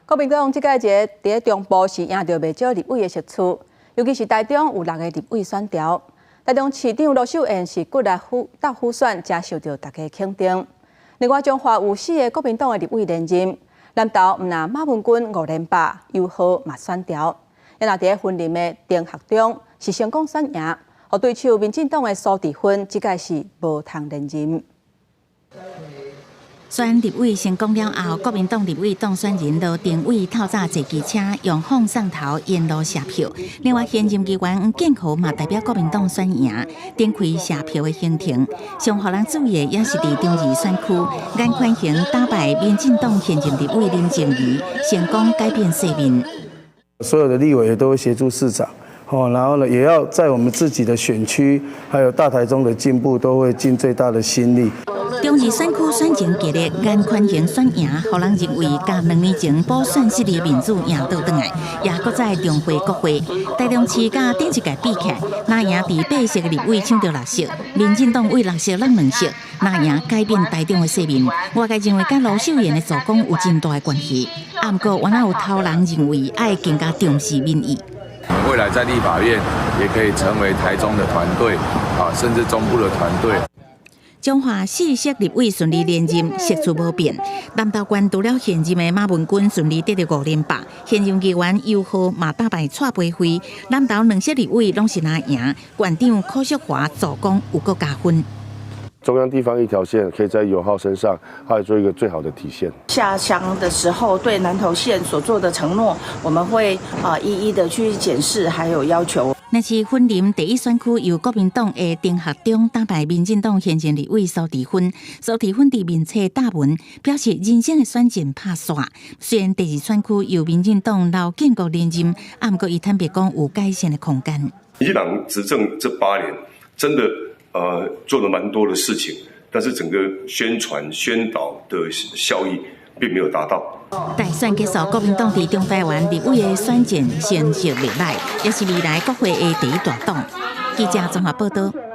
國民黨這屆佇咧中部是贏著袂少立委的席次，尤其是台中有六个立委選調。台中市長盧秀燕是骨力鬥輔選，誠受著大家肯定。另外，彰化有四个國民黨的立委連任，南投毋但馬文君五連霸，游皓嘛選調。也若佇咧雲林的丁學中是成功選贏，予對手民進黨的蘇治芬，這屆是無通連任。選立委成功了後，國民黨立委當選人羅庭偉透早坐機車用放送頭沿路謝票。另外，現任議員黃建豪嘛代表國民黨選贏，展開謝票的行程。上予人注意的也是佇中二選區，顏寬恆打敗民進黨現任立委林靜儀，成功改變世面。所有的立委也都會協助市長，然後呢，也要在我們自己的選區，還有大台中的進步，都會盡最大的心力。中二選區選情激烈，顏寬恆選贏，予人認為佮兩年前補選失利的面子贏倒轉來，也閣再重回國會。台中市佮頂一屆比起來，若贏佇八席的立委搶著六席，民進黨為六席攏兩席，若贏改變台中的世面，外界認為佮盧秀燕的助攻有真大的關係。啊，毋過原來有頭人認為愛更加重視民意。未來在立法院也可以成為台中的團隊，啊，甚至中部的團隊。彰化四席立委順利連任，席次無變。南投縣除了現任的馬文君順利得著五連霸，現任議員游皓嘛打敗蔡培慧。南投兩席立委攏是若贏，縣長柯淑華助攻有閣加分。中央地方一條線，可以在游皓身上，來做一個最好的體現。下鄉的時候，對南投縣所做的承諾，我們會啊一一的去檢視，還有要求。若是雲林第一選區由國民黨的丁學中打敗民進黨現任立委蘇治芬，蘇治芬佇面冊貼文表示人生的選戰拍煞。雖然第二選區由民進黨劉建國連任，啊，毋過伊坦白講有改善的空間。民進黨執政這8年，真的做了蠻多的事情，但是整個宣傳宣導的效益並沒有達到。大選結束，國民黨佇中台灣立委的選戰成績袂䆀，也是未來國會的第一大黨。記者綜合報道。